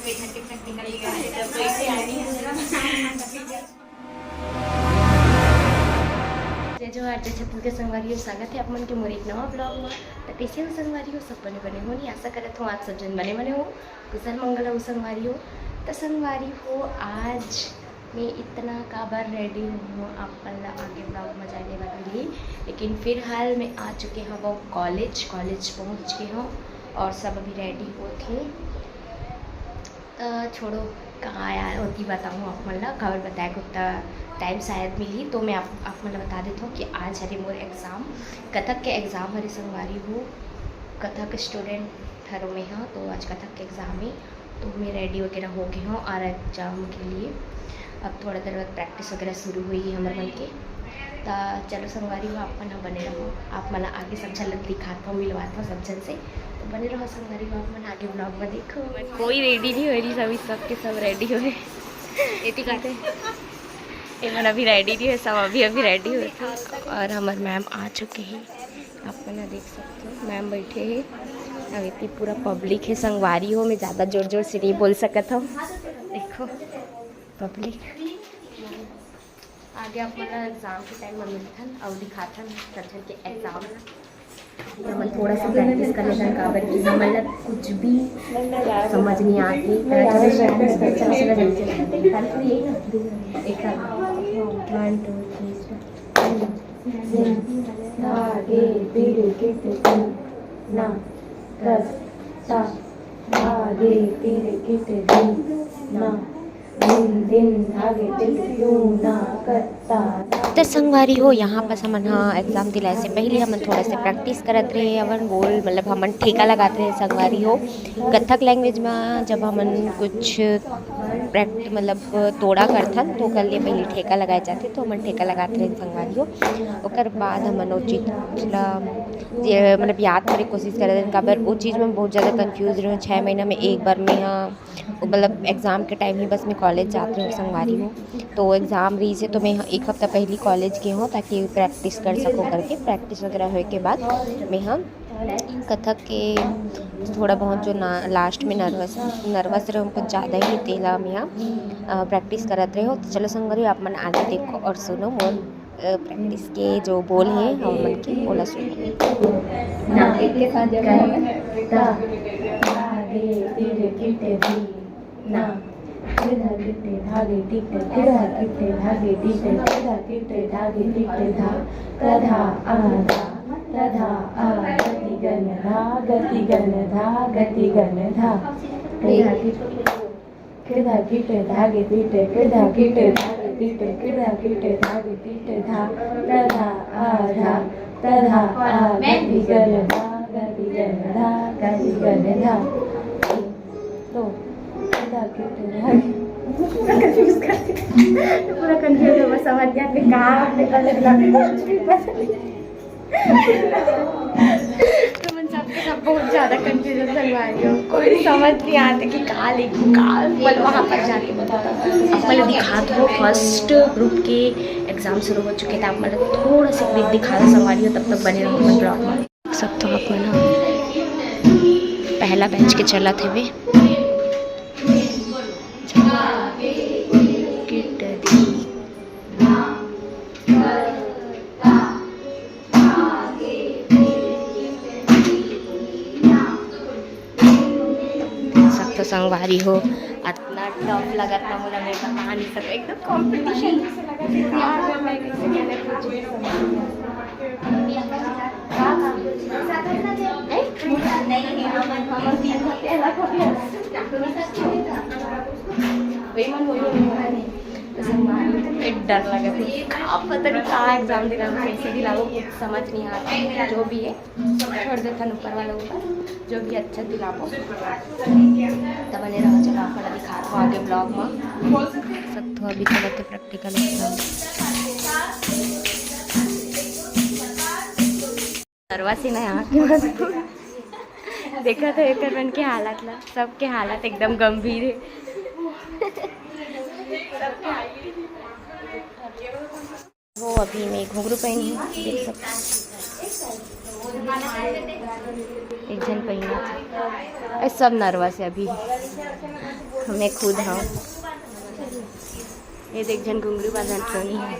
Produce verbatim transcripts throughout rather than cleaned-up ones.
जय जोहार, जय छत्तीसगढ़ संगवारी हो, स्वागत है आप मन के मोर एक नवा ब्लॉग में। तो कैसे हो संगवारी हो, सब बने बने हो नहीं? आशा करत हूँ आप सब जन बने बने हो, कुशल मंगल हो संगवारी हो। तो संगवारी हो, आज मैं इतना काबर रेडी हूँ, आप मन ला आगे ब्लॉग में जाने वाली, लेकिन फिलहाल मैं आ चुके हूँ वो कॉलेज, कॉलेज पहुँच के हूँ और सब अभी रेडी होत हे। त छोड़ो, कहाँ यार होती बताऊँ आप मन ला, काबर बताए को उतना टाइम शायद मिली, तो मैं आप, आप मन ला बता देता हूँ कि आज हरे मोर एग्जाम, कथक के एग्जाम हरे संगवारी हो। कथक स्टूडेंट हरो मैं, हाँ, तो आज कथक के एग्जाम है, तो मैं रेडी वगैरह हो गई हूँ और एग्जाम के लिए अब थोड़ा देर बाद प्रैक्टिस वगैरह शुरू हुई है हमर मन के। त चलो संगवारी हो, आप मन ह बने रहो, आप मन ला आगे सब झलक दिखात हूँ, मिलवात हूँ सब झन से। तो बने रहो संगवारी हो, आप मन आगे ब्लॉग में देखो। कोई रेडी नहीं हो रही, सब सबके सब रेडी हो रहे। एती कहते ये मन अभी रेडी नहीं है, सब अभी अभी रेडी हो रहे। और हमारे मैम आ चुके हैं, आप मन ह देख सकते हो, मैम बैठे हैं। अब इतनी पूरा पब्लिक है संगवारी हो, मैं ज़्यादा जोर जोर से नहीं बोल सकत हूँ। देखो पब्लिक आगे आप मन ला एग्जाम के टाइम में मिलथन और दिखाथन सब झन के एग्जाम। हमन थोड़ा सा प्रैक्टिस कर लेथन, काबर कि हमन ला कुछ भी समझ नहीं आती। तो चलो, चलो, चलो, चलो, चलो, चलो। एक, one, two, three, start। धागे तीर कित दू ना करता, धागे तीर कित दू ना, दिन दिन धागे तीर दू ना करता। तो संगवारी हो, यहाँ पास हमन ह एग्जाम दिलाए से पहले हमन थोड़ा से प्रैक्टिस करत रहे, अपन गोल मतलब हमन ठेका लगात रहे संगवारी हो। कथक लैंग्वेज में जब हमन कुछ प्रैक्ट मतलब तोड़ा करथन तो ओकर लिए पहले ठेका लगाए जाथे, तो हमन ठेका लगात रहे संगवारी हो। ओकर बाद हमन ओ चीज ला ये मतलब याद करे के कोशिश करत हन, काबर ओ चीज में बहुत ज़्यादा कंफ्यूज रहे। छः महीना में एक बार मैं ह मतलब एग्जाम के टाइम ही बस मैं कॉलेज जात रहे संगवारी हो, तो एग्जाम रही से तो मैं एक हफ्ता पहली कॉलेज गे हूँ ताकि प्रैक्टिस कर सको करके। प्रैक्टिस वगैरह होए के बाद मैं हम कथक के थोड़ा बहुत जो ना लास्ट में नर्वस नर्वस रहे कुछ ज़्यादा ही तेला मैं हम प्रैक्टिस करत रहे हो। तो चलो संगवारी हो, आप मन आगे देखो और सुनो मोर प्रैक्टिस के जो बोल है हम मन के ओला सुनो। ना एक के साथ जब हम करता, धागे तीर कित दू ना, कित धागे तीर, धागे तीर, धागे तीर, धागे तीर, धागे तीर, धा, कधा आ धा, कधा आ, गति गन धा, गति गन धा, गति गन धा। किरधा किट धागे तीट, किरधा किट धागे तीट, किरधा किट धागे तीट धा, तधा आ धा, तधा आ गति गन धा, गति गन धा, गति गन धा। तो किरधा किट धागे पूरा कंफ्यूज हो, समझ गया कि का आपने कर लेना, कुछ भी पता नहीं। तुमन सबके सब बहुत ज्यादा कंफ्यूजन संगवारी हो, कोई समझ नहीं आते कि का लिखूं, का मतलब वहाँ पर जाके मतलब दिखात हो। फर्स्ट ग्रुप के एग्जाम शुरू हो चुके थे, आप मतलब थोड़ा सा क्लिप दिखा दो संगवारी हो, तब तक बने रहो अपन ब्लॉग में। सब तो आप मन ह पहला बैच के चलत हवे। किट दी। देख सकथो संगवारी हो, अतना टफ लगत ना मोला, मैं बता नहीं सकत, एकदम कॉम्पिटिशन जैसे लगत हे। का करना है, कैसे करना है, कुछ नहीं समझ में। नहीं, नहीं, हम, हम तीन घंटे अलग हो गया। वही मन, वही मन। तो संगवारी हो, डर लगत हे, का पता नहीं का एग्जाम दिलाबो, कैसे दिलाबो, कुछ समझ नहीं आता। जो भी है, सब छोड़ देथन ऊपर वाला ऊपर, जो भी अच्छा दिलाबो। तब बने रहो, चलो आप वाला दिखात हो आगे ब्लॉग में। सब तो अभी चलत हे प्रैक्टिकल एग्जाम। नर्वस ही ना यहाँ के। देखा तो एकर मन के हालत ला, सबके हालत एकदम गंभीर है। वो अभी मैं घुंघरू पहनी हूँ, देख सकते हो। एक जन पहना था। ए, सब नर्वस है अभी। मैं खुद हूँ। ये देख झन घुंगरू बाजन टोनी है।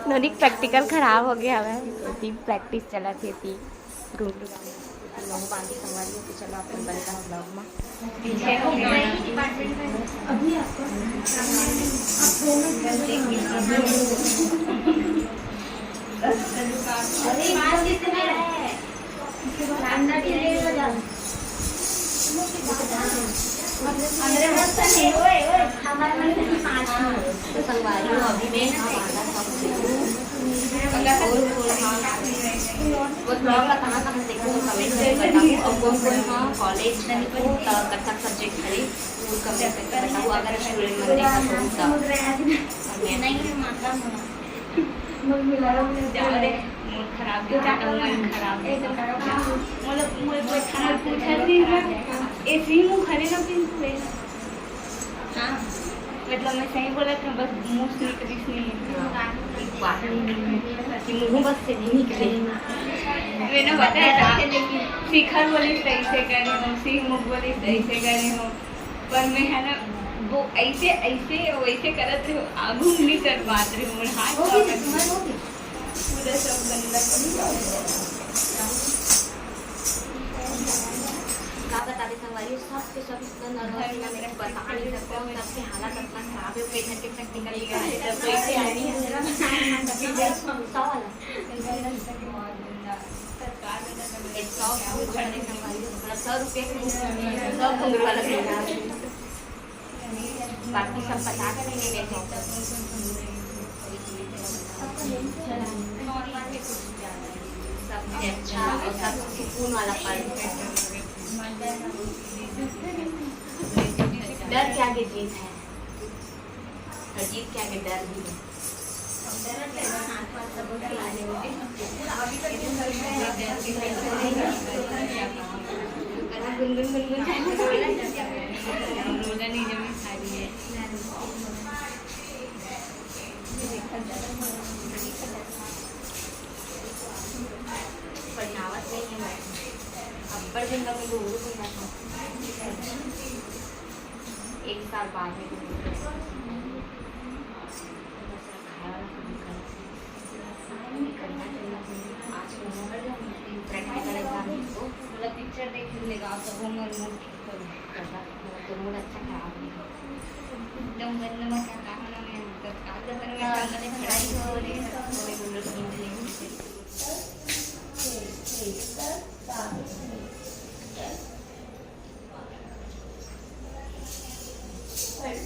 नोनी प्रैक्टिकल खराब हो गया हवे, एती प्रैक्टिस चलत हे, एती घुंगरू बाजन। लोग बांधी संगवारी हो, तो चलो अपन बने रहो ब्लॉग में। तो संगवारी हो, अभी मैं ना आधा सब कुछ अगर और वो ब्लॉग ला कहाँ कहाँ देखो तो कमेंट करके बताओ, और कौन कौन हाँ कॉलेज कथक सब्जेक्ट हरे वो कमेंट करके बताओ, अगर स्टूडेंट मन देखा तो। और मैं नहीं, माता हूँ। मूड खराब भी था, तो मन खराब भी था। मतलब, मोर कोई खाना पूछा नहीं ना, ऐसे ही मुंह खड़े ना, फिर हुए ना। हाँ, मतलब, मैं सही बोला था, बस मुंह से निकलिस नहीं है। वाह, कि मुंह बस से नहीं निकले। मैंने बताया था, शिखर बोली सही से करे हो, शिव मुख बोली सही से करे हो, पर मैं है ना, वो ऐसे, ऐसे, वैसे करत रहे हो, आगू नहीं कर पात रहे हो, मोर हाथ होगी, तुम्हारी होगी। पूरा सब गंदा कर दिया। का बतावे संगवारी, सब के सब इतना नर्वस है, मैं बता नहीं सकता हूँ, सबके हालत इतना खराब है, कई घर के प्रैक्टिकल निकाले, तो कैसे आनी है। सौ वाला। ये सौ घुंघरू वाले संगवारी, मतलब, सौ रुपये के घुंघरू, सौ घुंघरू वाला घुंघरू। बाकी सब पचास में ले लेते हैं। सबसे अच्छा और सबसे सुकून वाला पल। डर के आगे जीत है, और जीत के आगे डर भी है। गुनगुन, गुनगुन। बनावत नहीं है मैम। अब्बड़ दिन का मैं घुंघरू घुंघरा था। एक साल बाद में घुंघरू घुंघरा। बस खाया वाला घुंघरू घुंघरा। करना चाहिए। आज प्रैक्टिकल एग्जाम है, तो मतलब पिक्चर देख लेगा, तो होमवर्क नोट करो। तो मूड अच्छा खराब है। एकदम बंद में क्या कहा ना मैं, तो काल का पर मैं हाँ। काल का पढ़ाई हो रही है, तो हम लोग घूम लेंगे।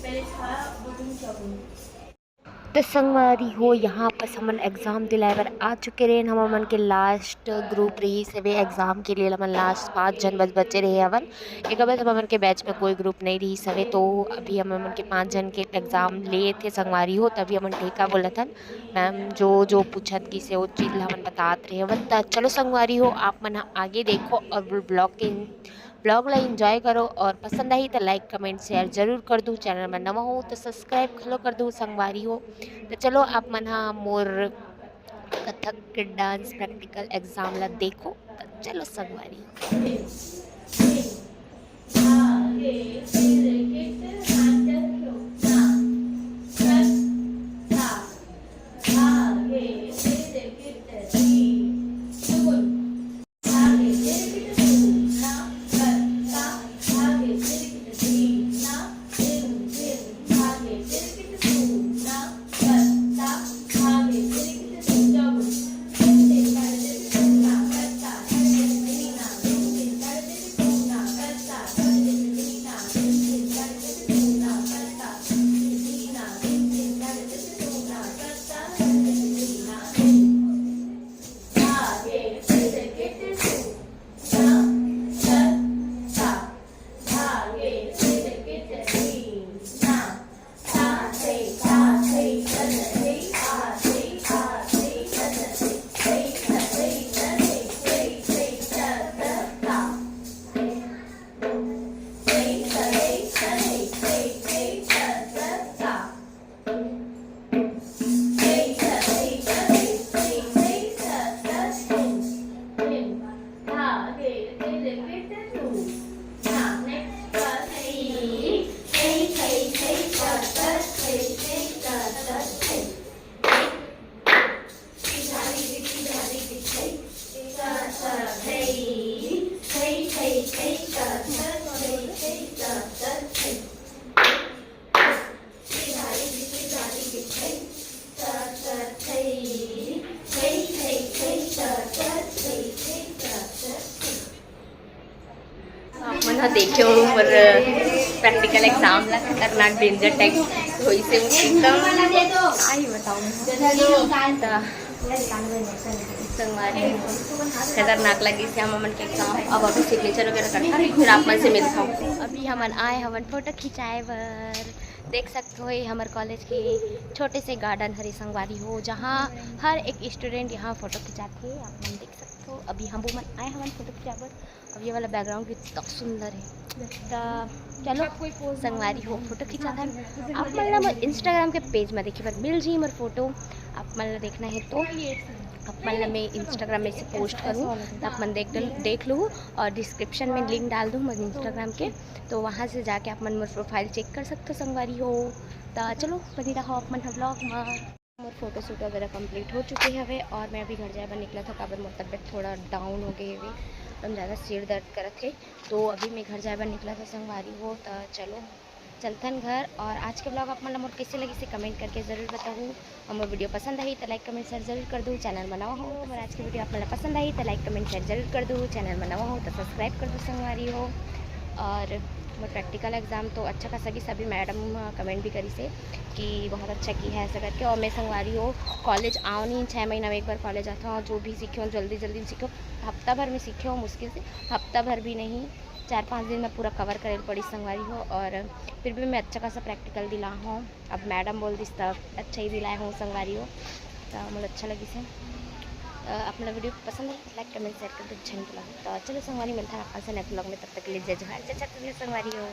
पहले था बटन चौबन। तो संगवारी हो, यहाँ पर हमन एग्जाम दिलाए बर आ चुके रहेन। हमर मन के लास्ट ग्रुप रहिस हवे एग्जाम के लिए, हमन लास्ट पाँच झन बस बचे रहे हवन। एकर बाद हमर मन के बैच में कोई ग्रुप नहीं रहिस हवे, तो अभी हमर मन के पाँच झन के एग्जाम लेत हे संगवारी हो, तभी हमन ठेका बोलत हन। मैम जो जो पूछत किसे वो चीज ला हमन बतात रहे हवन। त चलो संगवारी हो, आप मन ह आगे देखो और ब्लॉग के ब्लॉग ला एंजॉय करो और पसंद आही त लाइक, कमेंट, शेयर जरूर कर दू। चैनल में नवा हो त सब्सक्राइब घलो कर दू संगवारी हो। त चलो आप मन हा मोर कथक के डांस प्रैक्टिकल एग्जाम ला देखो। त चलो संगवारी। देखे हो मोर प्रैक्टिकल एग्जाम ला, खतरनाक डेंजर टाइप होइसे एकदम, का ही बताऊँ। त संगवारी, खतरनाक लगिस हे हमन के एग्जाम। अब अभी सिग्नेचर वगैरह करथन, फिर आप मन से मिलथन। अभी हमन आए हवन फोटो खिंचाए बर। देख सकत हो, ये हमर कॉलेज के छोटे से गार्डन हरे संगवारी हो, जहाँ हर एक स्टूडेंट यहाँ फोटो खिंचाथे। आप मन देख सकत हो, अभी हम मन आए हवन फोटो खिंचाए बर। अब ये वाला बैकग्राउंड कितना सुंदर है। त चलो संगवारी हो, फोटो खिंचाथन। आप मन ला मोर इंस्टाग्राम के पेज में देखे बर मिल जी मोर फोटो। आप मन ला देखना है तो आप मन ला मैं इंस्टाग्राम में से पोस्ट करूँ, तो आप मन देख देख लो, और डिस्क्रिप्शन में लिंक डाल दूँ मोर इंस्टाग्राम के, तो वहाँ से जाके आप मन मोर प्रोफाइल चेक कर सकते हो संगवारी हो। तो चलो बनी रहो आप मन ह ब्लॉग में। मोर फोटो शूट वगैरह कंप्लीट हो चुके हवे और मैं अभी घर जाए बर निकलत हव, काबर मोर तबीयत थोड़ा डाउन हो गए हवे, एकदम ज़्यादा सिर दर्द करत हे। तो अभी मैं घर जाए बर निकलत हव संगवारी हो, तो चलो चलथन घर। और आज के ब्लॉग आप मन ला मोर कैसे लगिस हे कमेंट करके ज़रूर बताहू। और मोर वीडियो पसंद आही तो लाइक कमेंट शेयर जरूर कर दू। चैनल बनावा हो, मोर आज के वीडियो आप मन ला पसंद आही तो लाइक कमेंट शेयर जरूर कर दू। चैनल बनावा हो तो सब्सक्राइब कर दू संगवारी हो। और मोर प्रैक्टिकल एग्जाम तो अच्छा खासा गिस, अभी मैडम कमेंट भी करिस हे कि बहुत अच्छा की है ऐसा करके। और मैं संगवारी हो कॉलेज आओ नहीं, छः महीना में एक बार कॉलेज आता हूँ, जो भी सीखे हो जल्दी जल्दी सीखे हो। हफ्ता भर में सीखे हो मुश्किल से, हफ्ता भर भी नहीं, चार पाँच दिन में पूरा कवर करे पड़ी संगवारी हो। और फिर भी मैं अच्छा खासा प्रैक्टिकल दिला हूँ, अब मैडम बोल दिस तब अच्छा ही दिलाए हूँ संगवारी हो। तो मोला अच्छा लगिस हे। अ, आप मन ला वीडियो पसंद आही लाइक कमेंट शेयर कर दो, झन भुलाहू। तो चलो संगवारी मिलथन आप मन से नेक्स्ट ब्लॉग में, तब तक के लिए जय जोहार, जय छत्तीसगढ़ संगवारी हो।